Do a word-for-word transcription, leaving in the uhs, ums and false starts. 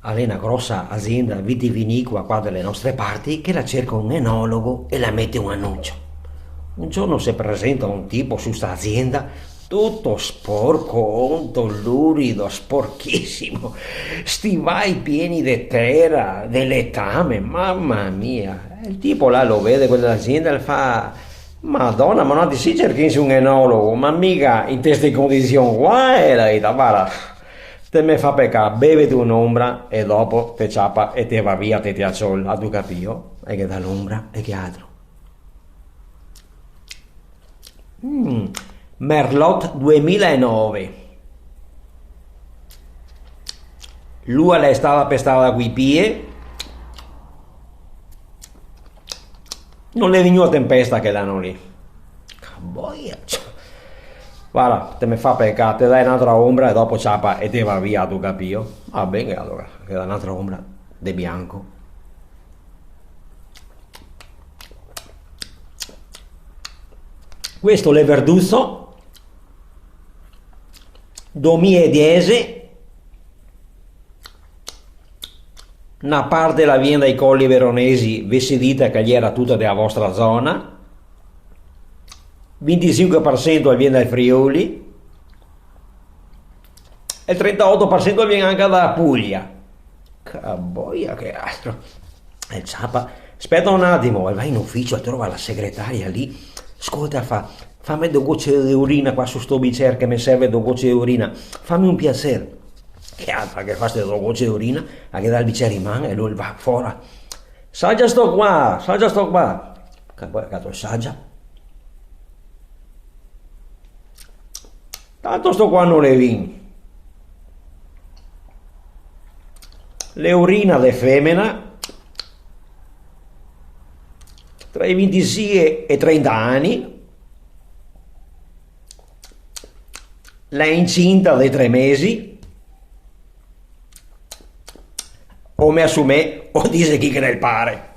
a l'è na grosa azienda vitivinicula qua de le nostre parti, che la cerca un enologo e la mete un anuncio. Un giorno se presenta un tipo su sta azienda, tuto sporco, onto, lurido, sporchisimo, stivai pieni de tera, de letame, mama mia. E el tipo là lo vede, quel de l'azienda, e el fa: "Madona, ma no te si cerchese un enologo, ma miga in ste condision qua, eh?" La dita: "Varda, te me fa pecà, bevete un'ombra e dopo te ciapa e te va via, te te a ciol, atu capìo?" E ghe dà l'ombra e che altro. Mm, Merlot duemilanove. Lua l'è stada pestada coi pie. No l'è vegnua tempesta quel ano lì. Ca boia. Varda, te me fa pecà, te dai n'altra ombra e dopo ciapa e te va via, atu capìo? Va ben, alora, ghe dà n'altra ombra de bianco. Questo l'è Verduzzo, duemiladiexe, na parte la vien dai Colli Veronesi, ve se dita che l'era tuta dea vostra zona, vintisinque par sento la vien dal Friuli, e el trentaoto par sento la vien anca da Puglia. Ca boia che altro. E el ciapa: "Speta un atimo", e va in uficio, el trova la segretaria lì. "Scolta", fa, "fame do goce de urina qua su sto bicer, che me serve do goce de urina. Fame un piaser." Che altra che fa ste do goce de urina, la ghe dà el bicer in man e lu el va fora. "Sagia sto qua, sagia sto qua." Ca boia che altro, sagia. "Tanto sto qua no l'è vin. L'è urina de femena, tra i vintisie e i trenta ani, l'è incinta de tre mesi, o me asumè, o dise chi che l'è el pare."